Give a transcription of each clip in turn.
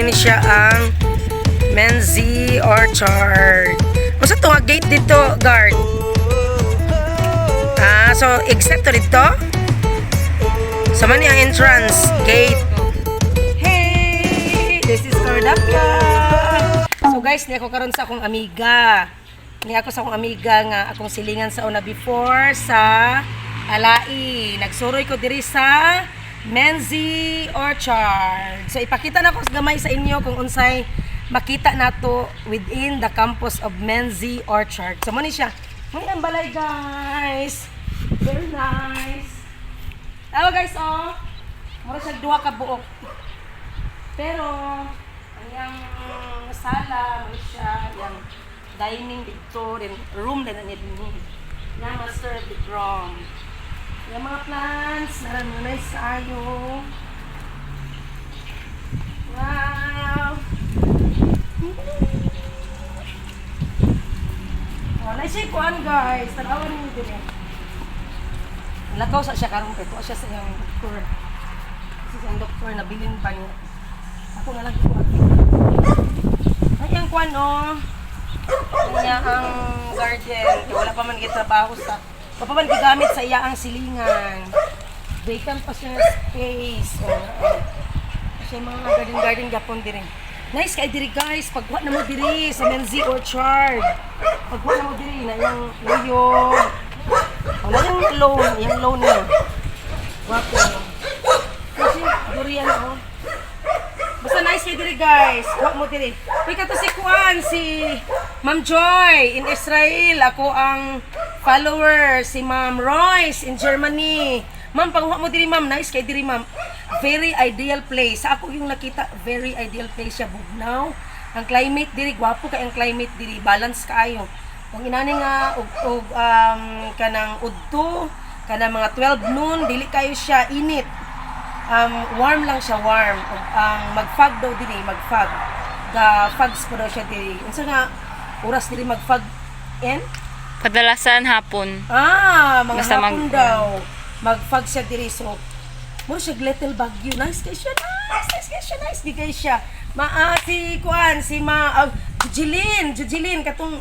Mao ni siya ang Menzi Orchard. Unsa to nga gate dito, guard? Ah, so except to dito? So mao ni ang entrance gate. Hey! This is Cordapia. So guys, ni ako karon sa akong amiga. Ni ako sa akong amiga nga akong silingan sa una before sa Alai. Nagsuroy ko diri sa Menzi Orchard. So ipakita na ko gamay sa inyo kung unsay makita nato within the campus of Menzi Orchard. So mao ni siya. Mao ni ang balay, guys. Very nice. Awa, guys, oh. Mura siya duha ka buok. Pero ang iyang sala mo siya, yung dining dito, then room din ang dinhi. Yang master bedroom. Yung mga plants, naran nice kaayo. Wow! Oh, nice siya kuan, guys. Tanawan ninyo din eh. Lakaw sa siya karon kay tuwa siya sa iyang doktor. Kasi sa iyang doktor nabilin pa niya. Ako na lang kuan. Ay, ang kuan oh. Niya ang garden. Kay wala pa man gitrabaho sa wala pa man gigamit sa iya ang silingan. Vacant pa siya nga space. Oh. Siya mga garden garden gapon diri. Nice kay diri, guys. Pagwa na mo diri sa Menzi Orchard. Pagwa na mo diri na yung luyog. Wala yung loan niya. Gwapo. Kasi durian oh. Basta nice kay diri, guys. Wa mo diri. Uy, kato si Kuan, si Ma'am Joy in Israel. Ako ang follower si Ma'am Royce in Germany. Ma'am, panghuwa mo diri, ma'am. Nice kay diri, ma'am. Very ideal place. Sa ako yung nakita, very ideal place siya, bugnaw. Ang climate diri gwapo kay ang climate diri, balance kaayo. Kung inani nga og kanang udto, kanang mga 12 noon, dili kayo siya init, warm lang siya, warm. Ug ang mag-fog daw diri, mag-fog. Ga fogs po daw siya diri. Unsa nga oras diri mag-fog in? Kadalasan hapon. Ah, mga Basta hapon daw. Mag-fog siya diri, so mo siya little Baguio. Nice kay siya. Nice, nice kay siya. Nice di kay siya. Ma ah, si kuan, si ma Jujilin, Jujilin katong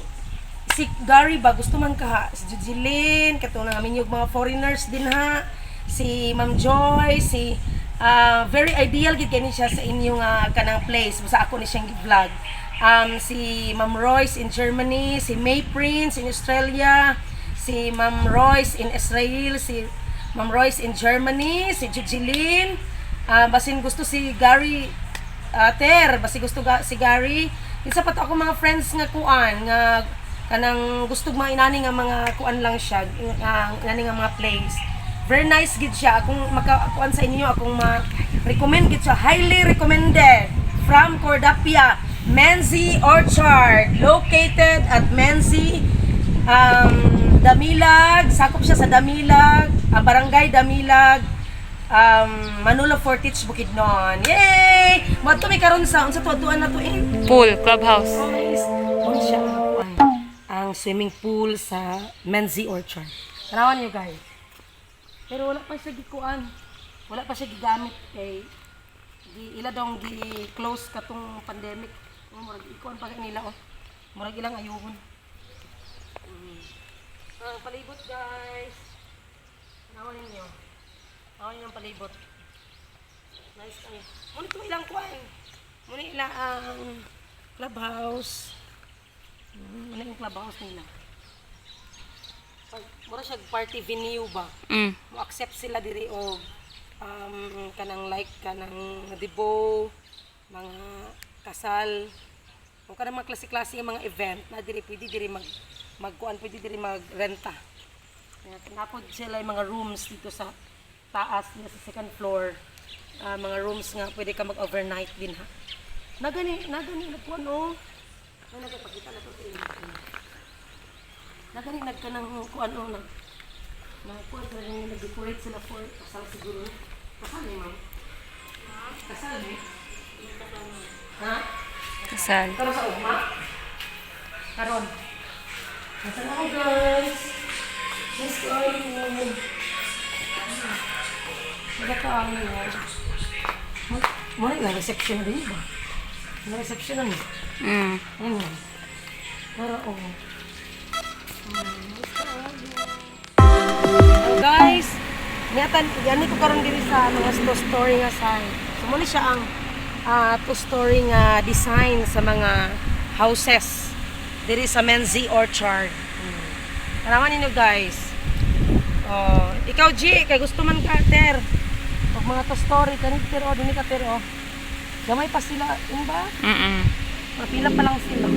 si Gary ba gusto man ka ha? Si Jujilin katong namin yung mga foreigners din ha. Si Ma'am Joy, si very ideal gid kani siya sa inyong kanang place. Basta ako ni siyang gi-vlog. Si Ma'am Royce in Germany, si May Prince in Australia, si Ma'am Royce in Israel, si Ma'am Royce in Germany, si Jujilin, basin gusto si Gary, Ter, basin gusto si Gary. Isa pa to ako mga friends nga kuan nga kanang gusto mga inani nga mga kuan lang siya, nga inani nga mga place. Very nice gid siya. Akong makakuan sa inyo, akong ma-recommend gid siya. Highly recommended from Cordapia, Menzi Orchard, located at Menzi Damilag, sakop siya sa Damilag, Barangay Damilag, Manolo Fortich, Bukidnon. Yay! Moadto mi karon sa unsa to atuan na to eh? Pool, clubhouse. Guys, mao siya ang kuan, ang swimming pool sa Menzi Orchard. Tanawan niyo, guys. Pero wala pa siya gikuan. Wala pa siya gigamit kay gi ila dong gi-close katong pandemic. Oh, murag ikuan pa nila oh. Murag ilang ayuhon. Ang palibot, guys. Tanawan ninyo. Tanawan ninyo ang palibot. Nice kayo. Muna ito ilang kuan. Muna ila ang clubhouse. Muna yung clubhouse nila. Pag, mura siya party venue ba? Mo accept sila diri og kanang like kanang debo, mga kasal, o kanang mga klase-klase nga mga event na diri pwede diri magkuan, pwede diri magrenta. Kaya napod sila yung mga rooms dito sa taas nila sa second floor. Ah, mga rooms nga pwede ka mag-overnight din ha. Nagani, nagani nagkuan oh. Ay, nagpakita na to sa inyo. Nagani nagkanang kuan oh, nag na kuan sila rin, nag-decorate sila for kasal siguro. Kasal ni ma'am? Kasal ni? Ha? Kasal. Karon sa ugma? Karon. Nasa na ako, guys. Let's go. Wala ka ano. Muna yung reception din ba? May reception ano? Ayun. Para oh. So guys, niyatan yani ko karon diri sa mga two-story nga side. So mao ni siya ang two-story nga design sa mga houses diri sa Menzi Orchard. Tanawan ninyo, guys. Oh, ikaw, G, kay gusto man ka ter. Og mga two-story kani ter oh, dinhi ka ter oh. Gamay pa sila, yun ba? Mm. Mapila pa lang sila.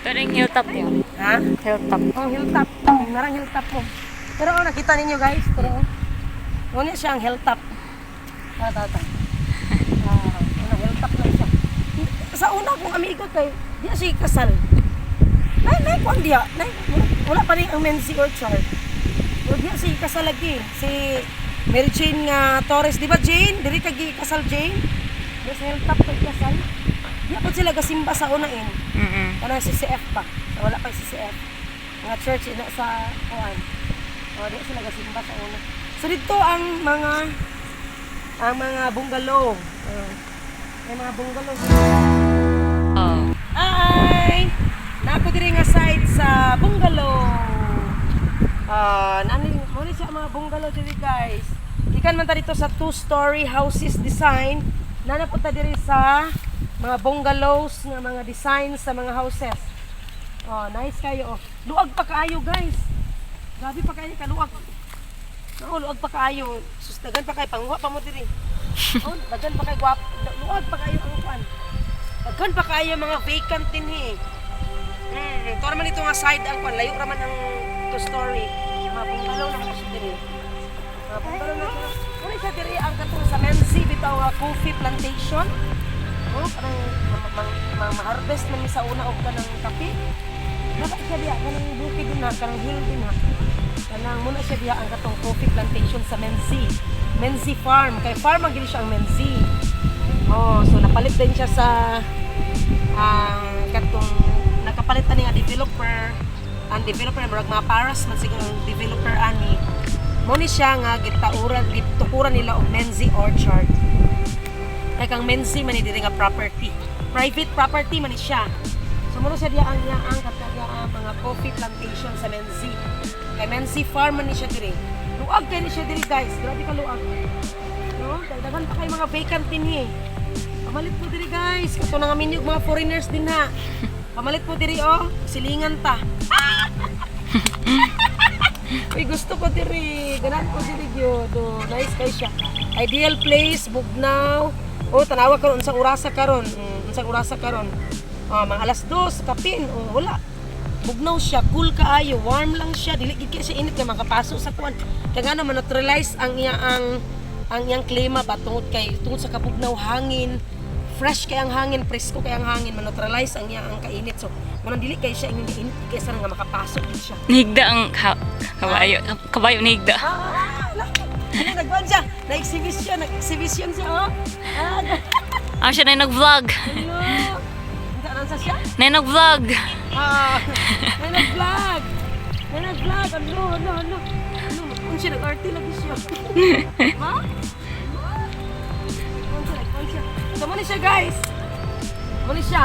Pero yung hilltop yun. Ha? Hilltop. Oh, hilltop. Narang hilltop mo. Pero oh, nakita ninyo, guys. Pero oh. Ngunit siya ang hilltop. Ta ta ta. Ah, una hilltop lang siya. Sa una kong amigo kay di na siya kasal. Nay nay kuan diya. Nay wala, wala pa rin ang Menzi Orchard. Pero di na siya kasal lagi. Si Mary Jane nga Torres, di ba, Jane? Diri ka gi kasal, Jane? Di sa hilltop kay kasal. Di pa sila gasimba sa una in. Kanang CCF pa. Wala pa yung CCF. Mga church ina sa kuan. O, di sila gasimba sa una. So dito ang mga bungalow. May mga bungalow. Oh. Hi! Nako diri nga side sa bungalow. Ah, nani mo ni siya ang mga bungalow diri, guys. Gikan man ta dito sa two-story houses design, nana po ta diri sa mga bungalows nga mga design sa mga houses. Oh, nice kayo. Oh. Luag pa kaayo, guys. Grabe pa kaayo kaluag. Nako, luag pa kaayo. Sus, dagan pa kay panguha pa mo diri. Oh, dagan pa kay gwap. Luag pa kaayo ang kuan. Daghan pa kaayo mga vacant din eh. Ito naman ito nga side ang kuan, layo raman ang two story. Mga bungalow naman siya diri. Mga bungalow na siya. Muna siya diri ang katong sa Menzi bitaw nga coffee plantation. Oh, parang ma-harvest man ni sa una og kanang kape. Dapat siya diya kanang bukid din na, kanang hill din ha. Kanang muna siya diya ang katong coffee plantation sa Menzi. Menzi Farm. Kay farm ang gini siya ang Menzi. Oh, so napalit din siya sa ang katong nakapalit ani nga developer. Ang developer murag mga paras man siguro ang developer ani. Mo ni siya nga gitauran, gitukuran nila og Menzi Orchard. Kay kang Menzi man ni diri nga property. Private property man ni siya. So mo siya diya ang iya ang katong ang mga coffee plantation sa Menzi. Kay Menzi Farm man ni siya diri. Luag kay ni siya diri, guys. Grabe ka luag. No? Dagdagan pa kay mga vacant din eh. Pamalit po diri, guys. Kato na nga minyog mga foreigners din ha. Pamalit po diri oh. Silingan ta. Uy, gusto ko diri. Ganan ko diri gyud. Oh, nice kay siya. Ideal place, bugnaw. Oh, tanawa karon unsang orasa karon. Unsang orasa karon? Ah, mga alas 2, kapin. Oh, wala. Bugnaw siya, cool kaayo, warm lang siya, dili gid kay siya init kay makapaso sa kuan. Kay ngano man neutralize ang iyang klima ba tungod sa kabugnaw hangin, fresh kay ang hangin, presko kay ang hangin, man-neutralize ang iya ang kainit. So, manang dili kay siya ingon init kaysa nga makapasok gid siya. Nihigda ang kabayo. Kabayo nihigda. Ah, ano, nagkuhan siya, na-exhibition, nag-exhibition siya, oh. Ah, Ah, siya na yung nag-vlog. ano? Unsa sa siya? Na yung nag-vlog. Ah, may nag-vlog. May nag-vlog. Ano, ano, ano. Ano, kung siya nag-arte lagi siya. Ha? Ha? Kung siya, nag siya. So, muna siya, guys. Muna siya.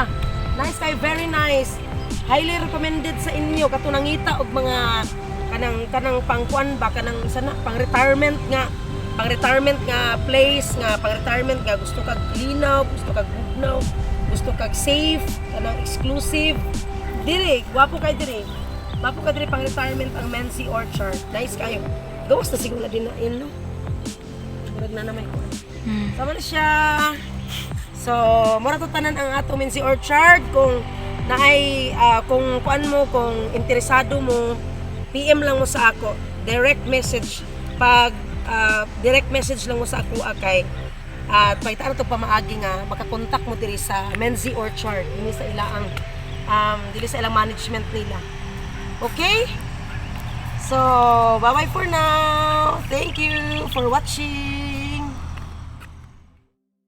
Nice kayo, very nice. Highly recommended sa inyo kato nangita og mga kanang kanang pangkuan ba, kanang sana pang retirement nga place, nga pang retirement nga gusto kag linaw, gusto kag bugnaw, gusto kag safe, kanang exclusive diri. Gwapo kay diri, gwapo ka diri, pang retirement ang Menzi Orchard. Nice kayo. Gawas na siguro din na in, no, murag na naman ko. Sama na siya. So, mura to tanan ang ato Menzi Orchard. Kung naay kung kuan mo, kung interesado mo, PM lang mo sa ako. Direct message. Pag direct message lang mo sa ako kay at pagkita to pamaagi nga makakontak mo diri sa Menzi Orchard dinhi sa ilaang dili sa ilang management nila. Okay? So, bye-bye for now. Thank you for watching.